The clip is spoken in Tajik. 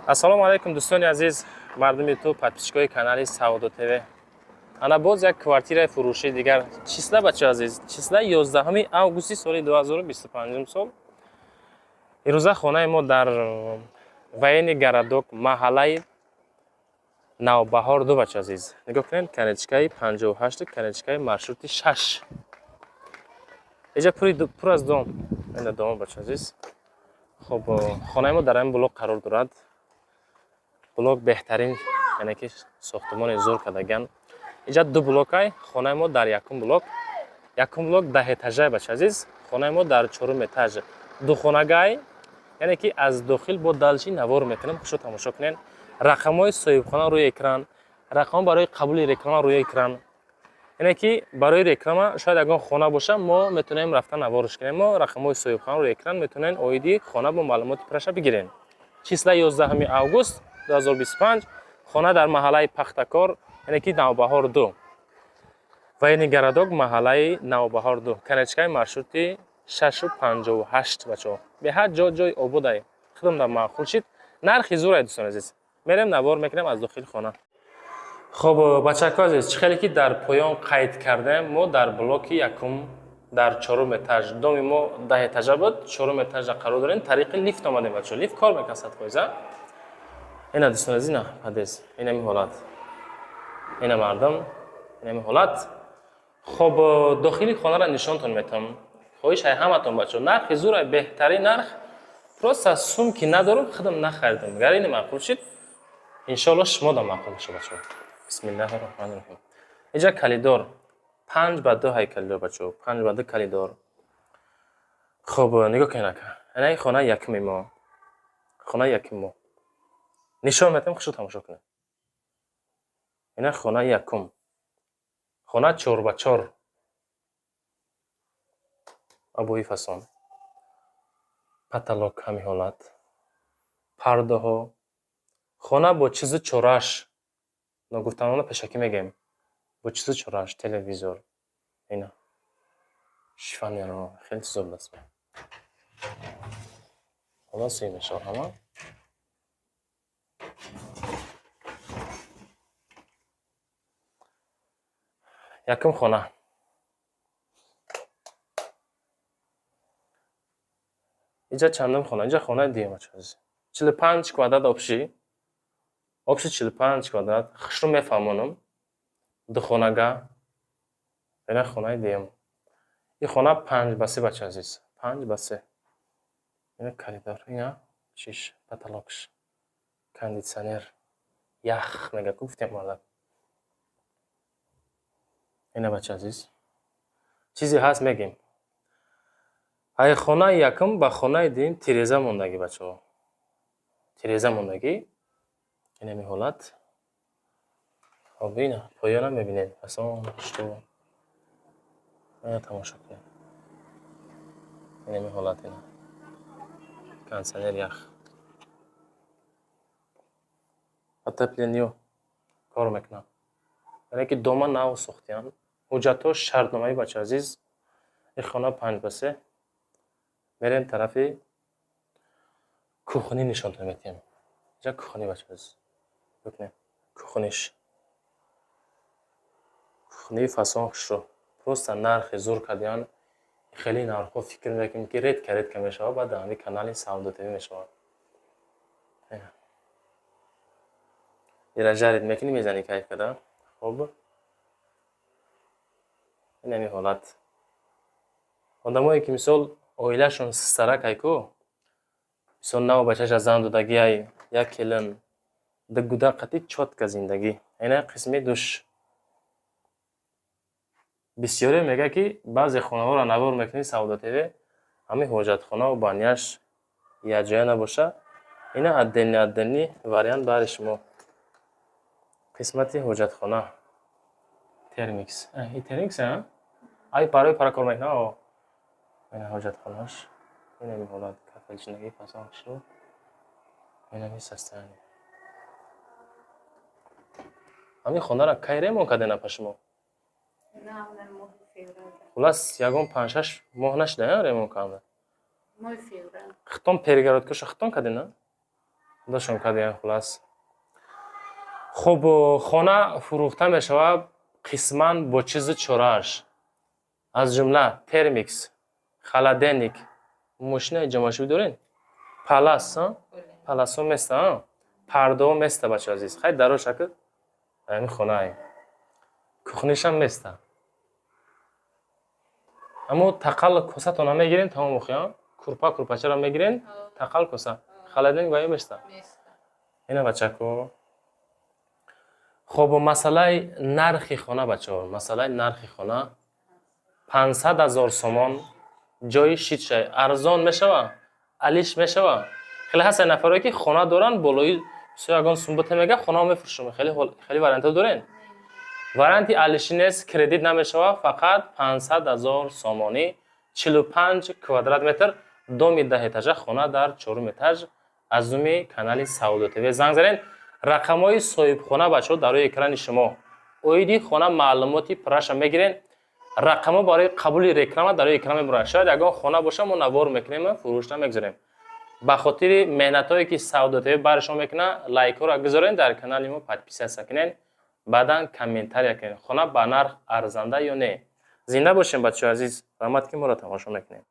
Ассалому алайкум, дӯстони азиз, мардуми ту, подписчикои канали Савдо ТВ. Ана боз як квартираи фурӯшии дигар. Числа, бачаҳо азиз, числа 11 августи соли 2025 сол. Ирӯза хонаи мо дар военный городок, маҳаллаи Навбаҳор 2, бачаҳо азиз. Нигоҳ кунед, конечкаи 58, конечкаи маршрути 6. Иҷа пур аз дом. Ина дом, бачаҳо азиз. Хоб, хонаи мо дар ҳамин блок қарор дорад. Блок беҳтарин, яъне ки сохтумони зур кардаган. Иҷа ду блокай, хонаи мо дар якум блок. Якум блок 10 этажай, бача азиз. Хонаи мо дар чорум этаж. Духонагай, яъне ки аз дохил бо дальше навор мекунем, хушо тамошо кунед. Рақамҳои соҳибхона рӯи экран, рақамҳо барои қабули реклама рӯи экран. Яъне ки барои реклама шояд ягон хона боша, мо метавонем рафта наворш кунем. Мо рақамҳои соҳибхона рӯи экран, метавонем оиди хона бо маълумоти пурраша бигирем. Числа 11 август 2025, хона дар маҳаллаи Пахтакор, яъне ки Навбаҳор 2. Военный городок, маҳаллаи Навбаҳор 2. Конечкаи маршрути 658, бачаҳо. Беҳад ҷо ҷои ободай. Худам дар маъқул шид. Нархи зурай, дӯстони азиз. Мерем, навор мекунем аз дохили хона. Хоб, бачаҳо азиз, чӣ хеле ки дар поён қайд кардем, мо дар блоки якум, дар чорум этаж, доми мо 10 этажа буд, чорум этажа қарор дорем, тариқи лифт омадем, бачаҳо. Лифт кор мекунад 100%. Ина, дӯстони азиз, ина подъезд, инами ҳолат. Ина мардум, инами ҳолат. Хоб, дохили хонаро нишонтон метавам. Хоҳиш ай ҳаматон, бачаҳо, нархи зурай, беҳтарин нарх. Просто сум ки надорам, худам нахаридам. Гар ини маъқул шид, иншоалло шумо да маъқул мешавад, бачаҳо. Бисмиллаҳи роҳмани роҳим. Иҷа коридор 5 ба 2 ҳай коридор, бачаҳо, 5 ба 2 коридор. Хоб, нигоҳ кунед, ака. Ина ин хонаи якуми мо. Хонаи якуми мо. Нишон метавам, хушо тамошо кунед. Ина хонаи якум. Хона 4 ба 4. Обои фасон. Потолок ҳамин ҳолат. Пардаҳо. Хона бо чизу чораш. Ногуфтанона пешакӣ мегӯем. Бо чизу чораш, телевизор. Ина. Шифоньерҳо, хеле чизо будааст. Ҳоло сӯй мешавад ҳама. Якум хона. Иҷа чандум хона? Иҷа хонаи дуюм, бачаҳо азиз. 45 квадрат общий. Общий 45 квадрат. Хушрӯ мефаҳмонам. Духонага. Ина хонаи дуюм. Ин хона 5 ба 3, бачаҳо азиз. 5 ба 3. Ина коридор, ина чиш, потолокш. Кондитсионер. Ях мега, гуфтем мардак. Ина, бача азиз. Чизе ҳаст, мегем. Ай хонаи якум ба хонаи дуюм тиреза мондагӣ, бачаҳо. Тиреза мондагӣ. Инами ҳолат. Хоб, ина поёнам мебинед. Фасон, что. Ина тамошо кунед. Инами ҳолат ина. Кондитсионер ях. Отопление кор мекунад. Яъне ки дома нав сохтиянд. Ҳуҷҷатҳо шартномавӣ, бача азиз. Ин хона 5 ба 3. Мерем тарафи кухни, нишонтон метиҳем. Инҷа кухни, бача азиз. Бикунед. Кухниш. Кухнии фасон, хушрӯ. Просто нархи зур кардиянд. Хеле нархҳо фикр мекунем ки редко редко мешавад, баъд дар ҳамин канали Савдо ТВ мешавад. Ира жарить мекунӣ, мезанӣ, кайф када. Хоб. Инами ҳолат. Одамое ки мисол оилашон сарак айку, мисол нав бачаша зан додагиай, як келин, ду гуда қати чётко зиндагӣ. Ина қисми душ. Бисёре мегӯяд ки баъзе хонаҳоро навор мекунӣ Савдо ТВ, ҳамин ҳоҷатхонаву баняш якҷоя набоша. Ина отдельный отдельный вариант баҳри шумо. Қисмати ҳоҷатхона. Термикс. И термикс, а? Ай барои пара кор мекунад? О. Ина ҳоҷатхонаш. Инами ҳолат, кафелчинагӣ фасон, хушрӯ. Инами состояние. Ҳамин хонаро кай ремонт кардем, апа, шумо? Хуллас, ягон 5-6 моҳ нашуда ремонт карда? Моҳи феврал. Хитон перегородкаша хитон кардем, на? Худошон кардиян. Хулас, хуб, хона фурӯхта мешавад қисман бо чизу чорааш, аз ҷумла термикс, холодильник, мошинаи ҷамъашавӣ дорен, палас, паласо места, пардао места. Бачо азиз, хай, дарошаку ами хонаи кухнишам места. Аммо тақал косатона мегирен, тамом. Охи курпа, курпачаро мегирен, тақал коса, холодильник ваё места. Ина, бачако. Хоб, масъалаи нархи хона, бачаҳо, масъалаи нархи хона 500 000 сомон. Ҷои шитшай арзон мешава, алиш мешава. Хеле ҳастанд нафарое, ки хона доранд, болои бисёр ягон сумбута мега, хонао мефурӯшам. Хеле вариантҳо дорен. Варианти алишӣ нест, кредит намешава. Фақат 500 000 сомонӣ, 45 квадрат метр, доми 10 этажа, хона дар чорум этаж. Аз нуми канали Савдо ТВ занг занед. Рақамҳои соҳибхона, бачаҳо, дар рӯи экрани шумо. Оиди хона маълумоти пурраша мегирен. Рақамҳо барои қабули реклама дар рӯи экран мебуранд. Шояд ягон хона боша, мо навор мекунем, фурӯшта мегузорем. Ба хотири меҳнатҳое, ки Савдо ТВ бари шумо мекунад, лайкҳоро гузорен, дар канали мо подписаться кунен, баъдан комментария кунед: хона ба нарх арзанда ё не. Зинда бошем, бачаҳои азиз, раҳмат, ки моро тамошо мекунед.